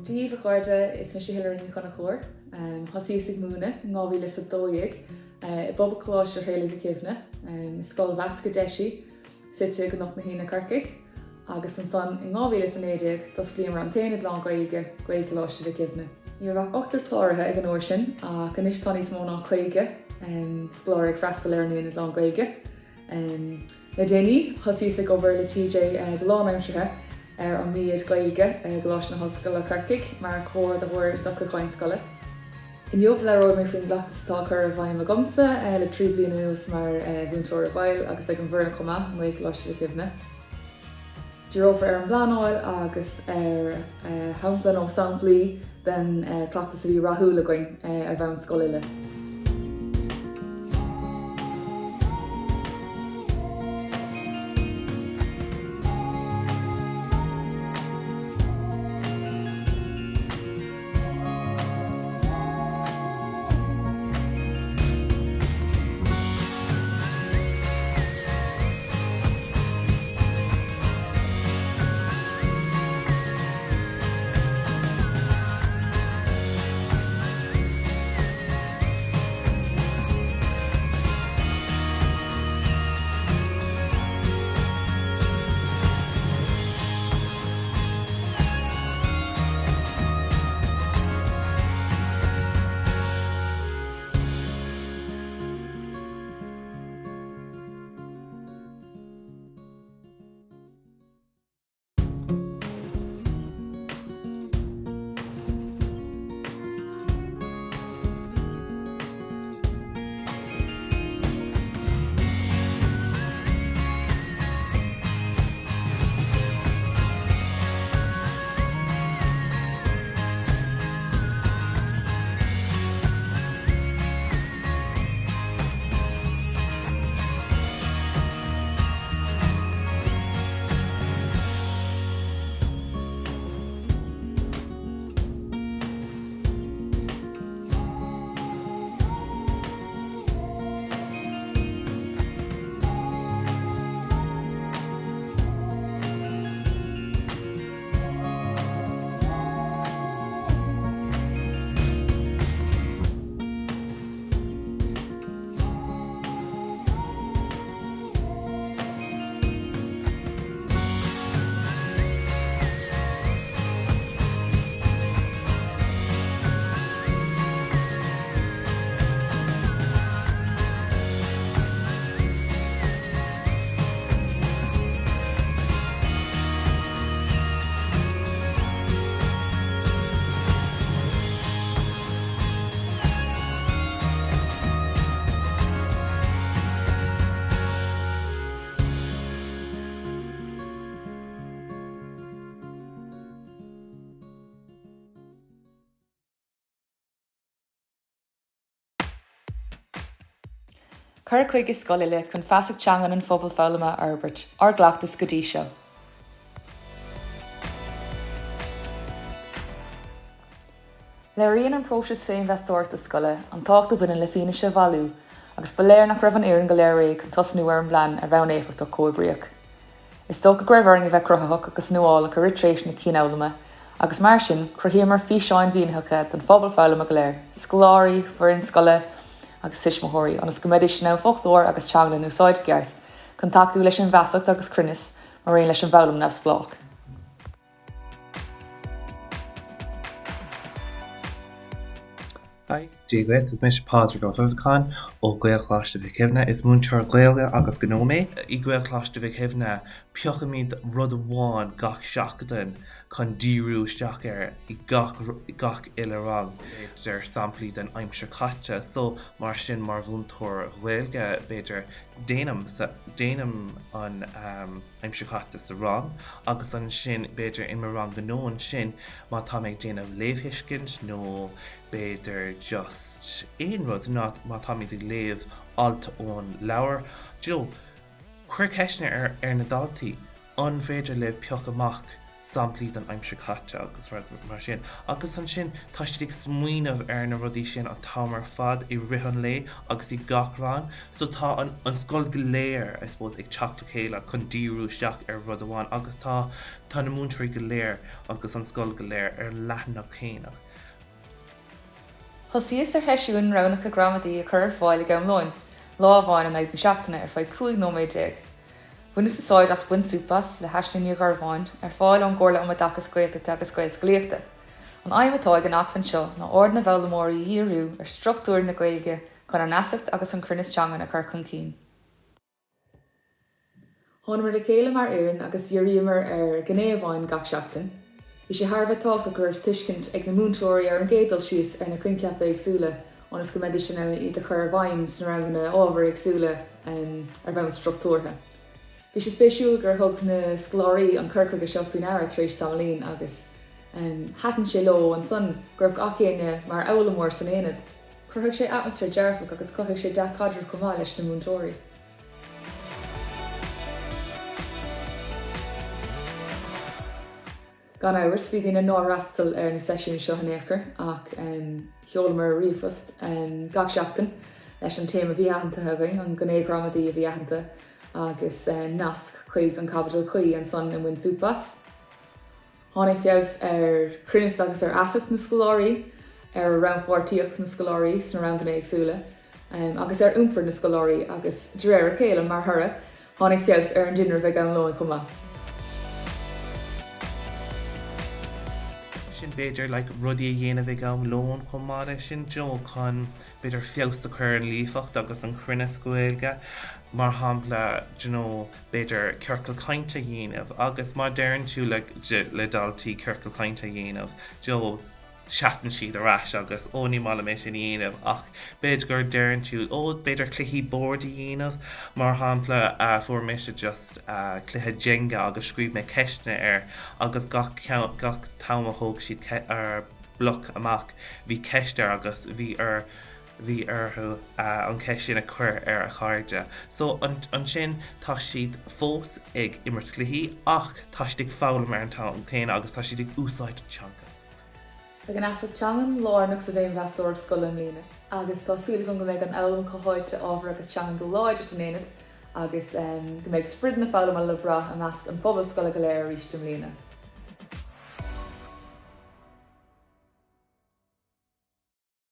Dia daoibh a chairde, is mise Hilary Ní Chonchúir. Thosaíos ag múineadh in 2012 i bPobalcholáiste Thraolaigh Mhic Shuibhne, i scoil mheasctha deisí suite i gCnoc na hAoine, Corcaigh, agus ansan in 2019 d'osclaíomar an t-aonad lán-Ghaeilge, Gaelcholáiste Mhic Shuibhne. Ní raibh ach ochtar cláraithe ag an uair sin ach anois tá níos mó ná 50 scoláire ag freastal ar an aonad lán-Ghaeilge. Le déanaí, thosaíos ag obair le TJ go lánaimseartha ar an mBEd Gaeilge i gColáiste na hOllscoile, Corcaigh, mar chomhordaitheoir socrúcháin scoile. Inniu, labhróidh mé faoin gcleachtas atá á chur i bhfeidhm agamsa le 3 bliana anuas mar mhúinteoir i bhfeighil agus ag an bhfoireann chomh maith i nGaelcholáiste Mhic Shuibhne. Díreofar ar an bpleanáil agus ar shampla nó samplaí den chleachtas a bhí rathúil againn ar bhonn scoile. Cur chuige scoile chun feasacht teangan an phobail foghlama a fhorbairt, ár gcleachtas go dtí seo. Léiríonn an próiseas féinmheastóireachta scoile an tábhacht a bhaineann le fianaise a bhailiú agus ba léir nach raibh an fhoireann go léir réidh chun tosnú ar an bplean ar bhonn éifeachtach comhoibríoch. Is dócha go raibh orainn a bheith cruthaitheach agus nuálach i rith tréimhse na cianfhoghlama agus mar sin, chruthaíomar físeáin mhínitheacha don phobal foghlama go léir, scoláirí, foireann scoile agus tuismitheoirí, ionas go mbeidís in ann foclóir agus teanglann a úsáid i gceart chun tacú leis an bhfeasacht agus cruinneas mar aon leis an bhfoghlaim neamhspleách. Haigh, Dia dhuit, is mise Pádraig Ó Dubhacháin ó Ghaelcholáiste Mhic Shuibhne. Is múinteoir Gaeilge agus Gnó mé. I Gaelcholáiste Mhic Shuibhne, piocaimid rud amháin gach seachtain chun díriú isteach air i gach gach uile rang. B'fhéidir samplaí den aimsir chaite. So, mar sin, mar mhúinteoir Ghaeilge, b'fhéidir, déanaim déanaim an aimsir chaite sa rang agus ansin b'fhéidir i mo rang gnó ansin má tá mé ag déanamh léamhthuiscint nó b'fhéidir just aon rud nó má táimid ag léamh alt ón leabhar do you know cuir ceisteanna ar ar na daltaí an féidir libh piocadh amach. samplaí den aimsir chaite agus rud mar sin. Agus ansin tá siad ag smaoineamh ar na rudaí sin an t-am ar fad i rith an lae agus i gach rang. So tá an an scoil go léir, I suppose, ag teacht le chéile chun díriú isteach ar rud amháin agus tá tá na múinteoirí go léir agus an scoil go léir ar an leathanach céanna. Thosaíos ar sheisiúin roghnacha gramadaí a chur ar fáil ag am lóin, lá amháin in aghaidh na seachtaine ar feadh 15 nóiméad. Bhaineas úsáid as Bain Súp As, le hAisling Ní Ghormáin, ar fáil ón gComhairle um Oideachas Gaeltachta agus Gaelscolaíochta. An aidhm atá ag an acmhainn seo ná aird na bhfoghlaimeoirí a dhíriú ar struchtúir na Gaeilge chun an fheasacht agus an cruinneas teangan a chur chun cinn. Thánamar le chéile mar fhoireann agus dhíríomar ar ghné amháin gach seachtain. Bhí sé thar a bheith tábhachtach go raibh tuiscint ag na múinteoirí ar an gcéad dul síos ar na coincheapa éagsúla ionas go mbeidís in ann iad a chur i bhfeidhm sna ranganna ábhair éagsúla ar bhonn struchtúrtha. Bhí sé spéisiúil gur thug na scoláirí an cur chuige seo faoi ndeara tar éis tamaillín agus thaitin sé leo ansan go raibh gach éinne mar fhoghlaimeoir san aonad. Chruthaigh sé atmaisféar dearfach agus chothaigh sé dea-chaidreamh chomh maith leis na múinteoirí. Gan amhras, bhí daoine nár fhreastail ar na seisiúin seo in aon chor ach sheolamar ríomhphost gach seachtain leis an téama a bhí aitheanta againn, an ghné ghramadaí a bhí aitheanta agus nasc chuig an chaibidil chuí ansan i mBain Súp As. Tháinig feabhas ar chruinneas agus ar fheasacht na scoláirí, ar rannpháirtíocht na scoláirí sna ranganna éagsúla agus ar iompar na scoláirí agus, de réir a chéile, mar thoradh, tháinig feabhas ar an dtinreamh ag am lóin chomh maith. Sin b'fhéidir like rudaí a dhéanamh ag am lóin chomh maith leis sin, do you know, chun b'fhéidir feabhas a chur ar an líofacht agus an cruinneas Gaeilge, mar shampla, do you know, b'fhéidir ciorcal cainte a dhéanamh agus má deireann tú le le daltaí ciorcal cainte a dhéanamh, do you know, seasann siad ar ais agus ó ní maith liom é sin a dhéanamh ach b'fhéidir gur deireann tú ó b'fhéidir cluichí boird a dhéanamh, mar shampla fuair mise just cluiche Jenga agus scríobh mé ceisteanna air agus gach ceann gach t-am a thóg siad bloc amach bhí ceist air agus bhí ar bhí orthu an cheist sin a chur ar a chairde. So ansin tá siad fós ag imirt cluichí ach tá siad ag foghlaim ar an t-am céanna agus tá siad ag úsáid an teanga. Beidh an fheasacht teangan lárnach sa bhféinmheastóireacht scoile i mbliana agus tá súil agam go mbeidh an fhoghlaim chomhtháite ábhar agus teangan go láidir san aonad agus go mbeidh sprid na foghlama le brath i measc an phobail scoile go léir arís i mbliana.